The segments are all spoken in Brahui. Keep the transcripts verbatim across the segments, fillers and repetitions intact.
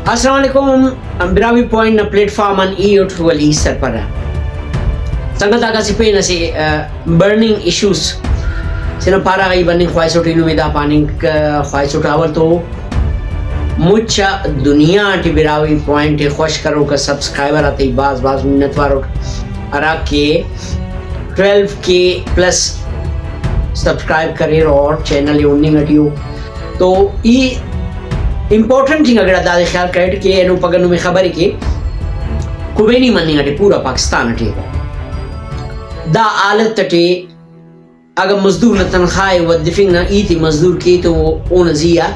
السلام علیکم، براہوئی پوائنٹ نا پلیٹ فارم آن ای اٹ ولی سرپرہ۔ سنگت آک اسہ پین اسہ، آ، برننگ ایشوز تینا پارہ غائی بننگ خواہسٹ، اینو دا پاننگ، آ، خواہسٹ اول تو مچ آ دنیا ٹی براہوئی پوائنٹ ءِ خوش کروکا سبسکرائبر آتے بھاز بھاز منت وار اٹ، ہرا کہ ٹویلو کے پلس سبسکرائب کریر اور چینل ءِ ہننگ اٹی ءُ۔ تو ای امپورٹنٹ انگا گڑا دادے خیال کریٹ کہ اینو پگہ نمے خبر ءِ کہ کبینی مننگ اٹی پورا پاکستان اٹی دا حالت اٹی اگہ مزدور نا تنخواہ ءِ ودفنگ نا ہیت ءِ مزدور کے تو اونا زی آ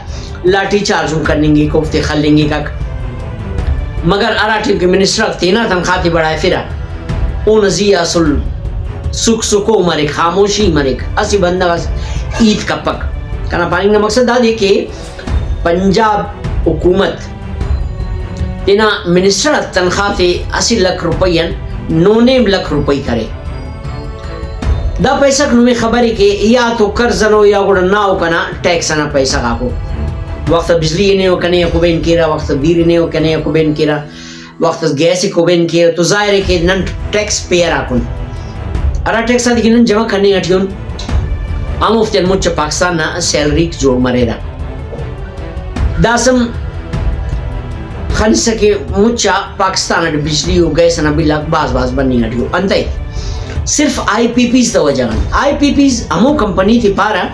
لاٹھی چارج ہم کننگک، اوفتے خلنگک۔ مگر ہرا ٹائم کہ منسٹر آک تینا تنخواہ تے بڑھائفرہ، اونا زی آ اسل سکھ سکھو مریک، خاموشی مریک، اسہ بندغ اس ہیت کپک۔ کنا پاننگ نا مقصد دادے کہ پنجاب حکومت تینا منسٹر آ تنخواہ تے اسہ لکھ روپئی آن نو نیم لکھ روپئی کرے۔ دا پیسہ غاک نمے خبر ءِ کہ یا تو قرض ئنو یا گڑا ناؤ کنا ٹیکس ئنا پیسہ غاکو۔ وخت آ بجلی ئے نے و کنے آ کبین کیرہ، وخت آ دیر ئے نے و کنے آ کبین کیرہ، وخت آ گیس ئے کبین کیرہ، تو ظاہر ءِ کہ نن ٹیکس پیئر آکن۔ ہرا ٹیکس آتے کہ نن جمع کننگ اٹی ان، ہموفتیان مچ آ پاکستان نا سیلریک جوڑ مریرہ۔ داسم خنسہ کہ مچ آ پاکستان اٹ بجلی و گیس ئنا بل آک بھاز بھاز بننگ اٹی ءُ۔ انتئے؟ صرف آئی پی پیز تا وجہ غان۔ آئی پی پیز ہمو کمپنی تے پارہ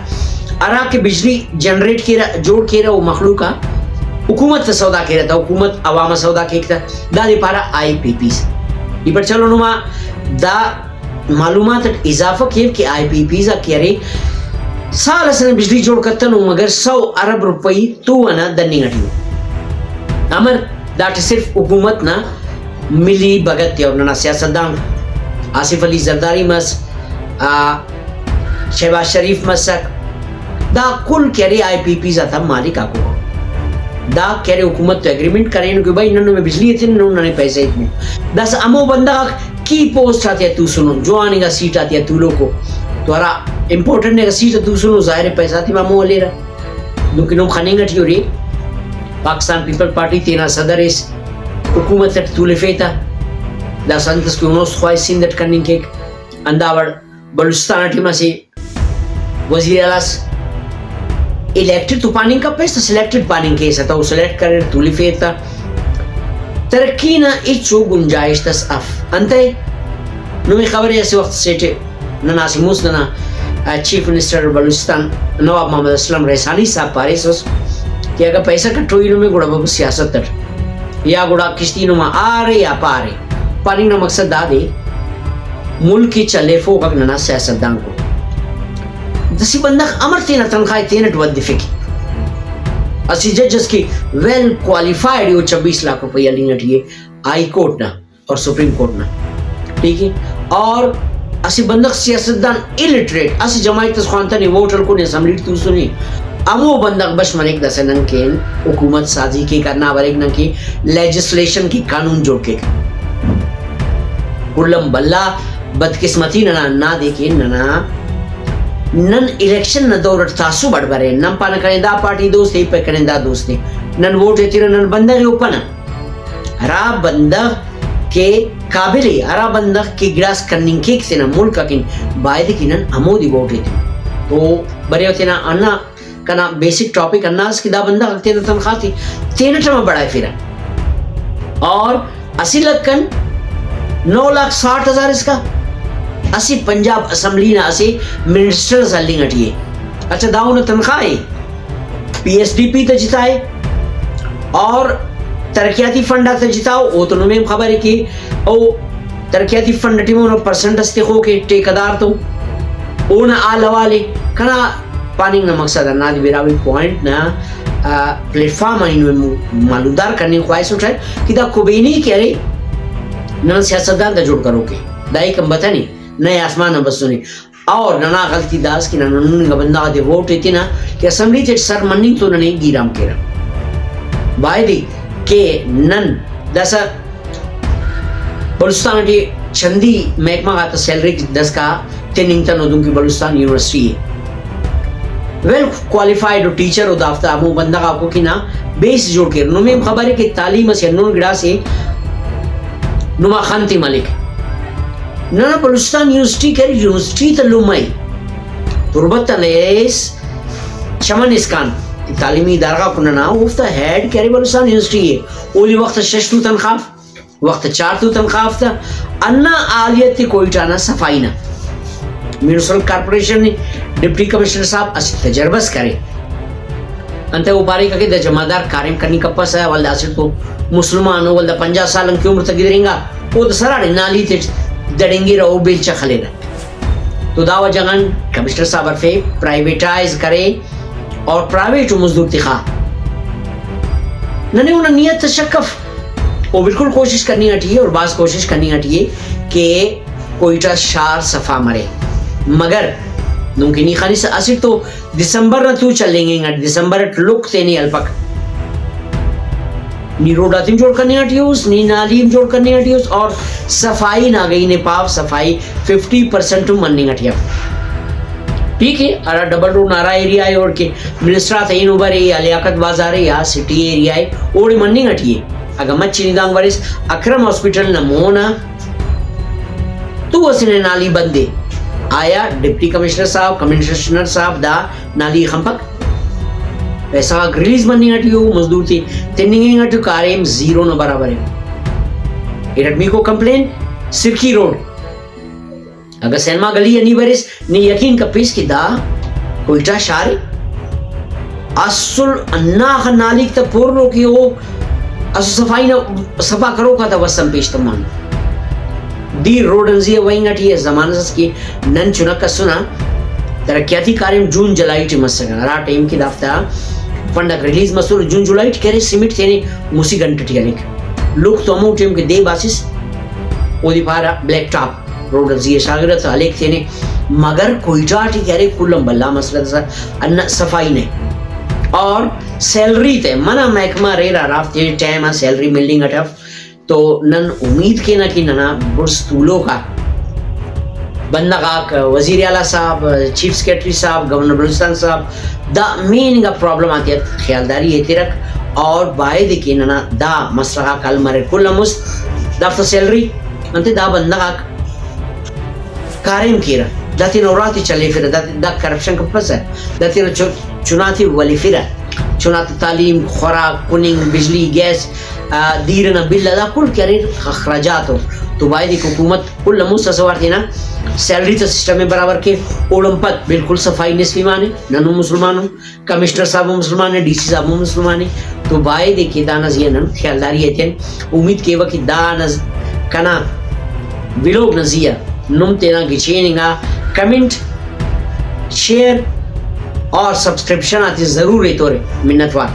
ہرا کہ بجلی جنریٹ کیرہ، جوڑ کیرہ و مخلوق آ حکومت تا سودا کیرہ تا، حکومت عوام آ سودا کیک تا، دادے پارہ آئی پی پیز۔ ای پٹ چلو نما دا معلومات اٹ اضافہ کیو کہ آئی پی پیز آک کہ ارے سال ئسے نا بجلی جوڑ کتنو مگر سو ارب روپئی تو ئنا دننگ اٹی ءُ۔ امر داٹی صرف حکومت نا ملی بھگت ءِ اور ننا سیاستدان آصف علی زرداری مس، آ، شہباز شریف مسک، دا کل کہ ارے آئی پی پیز آتا مالک آکو۔ دا کہ ارے حکومت تو ایگریمنٹ کرینو کہ بھئی نن نمے بجلی ایتن، نن ننے پیسہ ایتنو۔ داسہ ہمو بندغ آک کی پوسٹ آتیا توسنو، جوان انگا سیٹ آتیا تولوکو، تو ہرا امپورٹنٹ انگا سیٹ آ توسنو، ظاہر ءِ پیسہ آتے ہمو ہلیرہ۔ دنکہ نم خننگ اٹی اُرے، پاکستان پیپلز پارٹی تینا صدر اس حکومت اٹ تولفے تا، داسہ انت اس کہ ہنوس خواہش سندھ اٹ کننگ کیک، ہندا وڑ بلوچستان اٹی ہم اسہ وزیر اعلیٰ اس الیکٹڈ تو پاننگ کپیس تہ سلیکٹڈ پاننگ کیسہ تہ، او سلیکٹ کریر تولفیر تہ، ترقی نا ہچو گنجائش تس اف۔ انتئے نمے خبرے اسہ وخت سے ٹی ننا اسہ مست ننا، آ، چیف منسٹر بلوچستان نواب محمد اسلم رئیسانی صاحب پاریسس کہ اگہ پیسہ کٹوئی نمے گڑا ببو سیاست اٹ، یا گڑا کشتی نما آرے یا پارے۔ پاننگ نا مقصد دادے ملک ءِ چلیفوک آک ننا سیاستدانک ءُ۔ اسہ بندغ امر تینا تنخواہ ءِ تینٹ ودفک؟ اسہ جج اس کہ ویل کوالیفائیڈ ءِ، او چھبیس لاکھ روپئی ہلنگ اٹی ءِ ہائی کورٹ نا اور سپریم کورٹ نا، ٹھیک ہے، اور اسہ بندغ سیاستدان الٹریٹ، اسہ جماعت اس خوانتنے، ووٹ ہلکنے، اسمبلی ٹی توسنے، ہمو بندغ بش مریک داسہ نن کن حکومت سازی کیک، ہندا بریک نن کہ لیجسلیشن کیک، قانون جوڑ کیک۔ کل آن بھلا بدقسمتی ننا ہندادے کہ ننا، نن الیکشن نا دور اٹ تعصب اٹ برین، نن پانہ کنے دا پارٹی دوست ءِ، ای پائے کنے دا دوست ءِ، نن ووٹ ایترہ، نن بندغ ءِ اوپنہ۔ ہرا بندغ کہ قابل ءِ، ہرا بندغ کہ گڑاس کننگ کیک تینا ملک اکن، بایدے کہ نن ہمودے ووٹ ایتن۔ تو بریو تینا ہندا کنا بیسک ٹاپک ہندا اس کہ دا بندغ آک تینا تنخواہ تے تینٹ ہم بڑھائفرہ۔ اور اسہ لکھ کن نو لاکھ ساٹھ ہزار اسکا اسہ پنجاب اسمبلی نا اسہ منسٹر اس ہلنگ اٹی ءِ۔ اچھا، دا اونا تنخواہ ءِ، پی ایس ڈی پی تا جتا ءِ اور ترقیاتی فنڈ آتا جتا ءُ۔ او تو نمے ہم خبر ءِ کہ او ترقیاتی فنڈ اٹی ہم اونا پرسنٹ اس تخوک ءِ ٹھیکیدار تو، اونا حال حوال ءِ۔ کنا پاننگ نا مقصد ہندادے براہوئی پوائنٹ نا، آ، پلیٹ فارم آ اینو معلومدار کننگ خواہسٹ کہ دا کبینی کہ ارے ننا سیاستدان تا جوڑ کروک ءِ، دا ایکم بتنے، نئے آسمان آ بسنے۔ اور ننا غلطی دا اس کہ نن ہندن انگا بندغ آتے ووٹ ایتنہ کہ اسمبلی تیٹ سر مننگ تو ننے گیرام کیرہ۔ بایدے کہ نن داسہ بلوچستان ٹی چندی محکمہ غاتا سیلری داسکا تننگتنو، دنکہ بلوچستان یونیورسٹی ءِ ویل کوالیفائیڈ ٹیچر ءُ، دافتا ہمو بندغ آکو کہ نا بیس جوڑ کیر۔ نمے ہم خبر ءِ کہ تعلیم اسہ ہندن گڑاسے نما خن تے ملک۔ ننا بلوچستان یونیورسٹی کہ ارے، یونیورسٹی تہ لمہ ءِ۔ تربت آن ایس چمن اسکان تعلیمی ادارہ غاکو ننا، اوفتا ہیڈ کہ ارے بلوچستان یونیورسٹی ءِ۔ اولی وخت شش تو تنخواہ اف، وخت چار تو تنخواہ اف تہ۔ ہندا حالیت ءِ کوئٹہ نا صفائی نا۔ میونسپل کارپوریشن ڈپٹی کمشنر صاحب اسہ تجربہ اس کرے۔ انتئے او پاریکہ کہ دا جمعدار کاریم کننگ کپسہ، ولدا اسٹ تو مسلمان ءُ، ولدا پنجاہ سال آن کہ عمر تا گدرینگا، او دا سراڑے نالی تیٹ دڑنگرہ، او بیلچہ خلیرہ۔ تو دا وجہ غان کمشنر صاحب ہرفے، پرائیویٹائز کرے اور پرائیویٹ ءُ مزدور تخا۔ ننے اونا نیت آ شک اف، او بالکل کوشش کننگ ٹی ءِ اور بھاز کوشش کننگ ٹی ءِ کہ کوئٹہ شار صفا مرے، مگر دنکہ نی خنسہ اسٹ تو دسمبر نا تو چلینگ انگ اٹ، دسمبر اٹ لک تینے ہلپک۔ نی روڈ آتے ہم جوڑ کننگ ٹی اس، نی نالی ہم جوڑ کننگ ٹی اس، اور صفائی نا اگہ ای نے پاو، صفائی ففٹی پرسینٹ ہم مننگ ٹی اف۔ ٹھیک ہے، ہرا ڈبل روڈ نا ہرا ایریا ہے، اوڑکہ منسٹر آتا اینو برے یا لیاقت بازار ہے یا سٹی ایریا ہے، اوڑے مننگ ٹی ہے۔ اگہ مچہ نی دانگ بریس، اکرم ہاسپٹل نا مونا تو اسہ نے نالی بند ءِ۔ آیا ڈپٹی کمشنر صاحب، کمشنر صاحب دا نالی خنپک؟ پیسہ غاک ریلیز مننگ ٹی ءِ، مزدور تے تننگ انگ ٹی ءِ، کاریم زیرو نا برابر ءِ۔ ارٹمیکو کمپلین، سرکی روڈ۔ اگہ سینما گلی آ نی بریس، نی یقین کپیس کہ دا کوئٹہ شار ءِ۔ اسل ہنداخہ نالیک تہ پورلو کہ او اسہ صفائی نا، صفا کروک آتا وس آن پیش تمانو۔ دیر روڈ آن زی آ وہنگ ٹی ءِ۔ زمانہ اس کہ نن چنک اسنہ، ترقیاتی کاریم جون جولائی ٹی مسکہ، ہرا ٹائم کہ دافتا فنڈ آک ریلیز مسر، جون جولائی ٹی کرے، سیمنٹ تینے مسہ گھنٹہ ٹی ہلیک۔ لوک تو ہمو ٹائم کہ دے باسس، اودے پارہ بلیک ٹاپ۔ روڈ آ زی آ شاغرہ تہ ہلیک تینے، مگر کوئٹہ ٹی کہ ارے کل آن بھلا مسئلہ داسہ ہندا صفائی نے۔ اور سیلری تے منہ محکمہ ریرہ، ہرافتے ٹائم آ سیلری ملنگ اٹ اف، تو نن امید کینہ کہ ننا بڑز تولوک آ بندغ آک، وزیر اعلیٰ صاحب، چیف سیکرٹری صاحب، گورنر بلوچستان صاحب، دا مین انگا پرابلم آتیا خیالداری ایترک، اور باید کہ ننا دا مسئلہ غاک حل مریر۔ کل آن مست دافتا سیلری انتئے، دا بندغ آک کاریم کیرہ، دا تینا اراتے چلیفرہ، دا، دا کرپشن کپسہ، دا تینا چ-، چناتے ولیفرہ، چناتا تعلیم، خوراک، کننگ، بجلی، گیس، آ، دیر ئنا بل آ، دا کل کہ اریر اخراجات ءُ۔ تو باید کہ حکومت کل آن مست اسہ وار تینا سیلری تا سسٹم ءِ برابر کے، اوڑان پد بالکل صفائی نصف ایمان ءِ، نن ہم مسلمان ان۔ کمشنر صاحب ہم مسلمان ءِ، ڈی سی صاحب ہم مسلمان ءِ، تو باید ءِ کہ دانا زی آ نن خیالداری ایتن۔ امید کیوہ کہ دانا ز-، کنا ولاگ نا زی آ نم تینا گچین انگا کمنٹ، شیئر اور سبسکرپشن آتے ضرور ایتورے۔ منت وار۔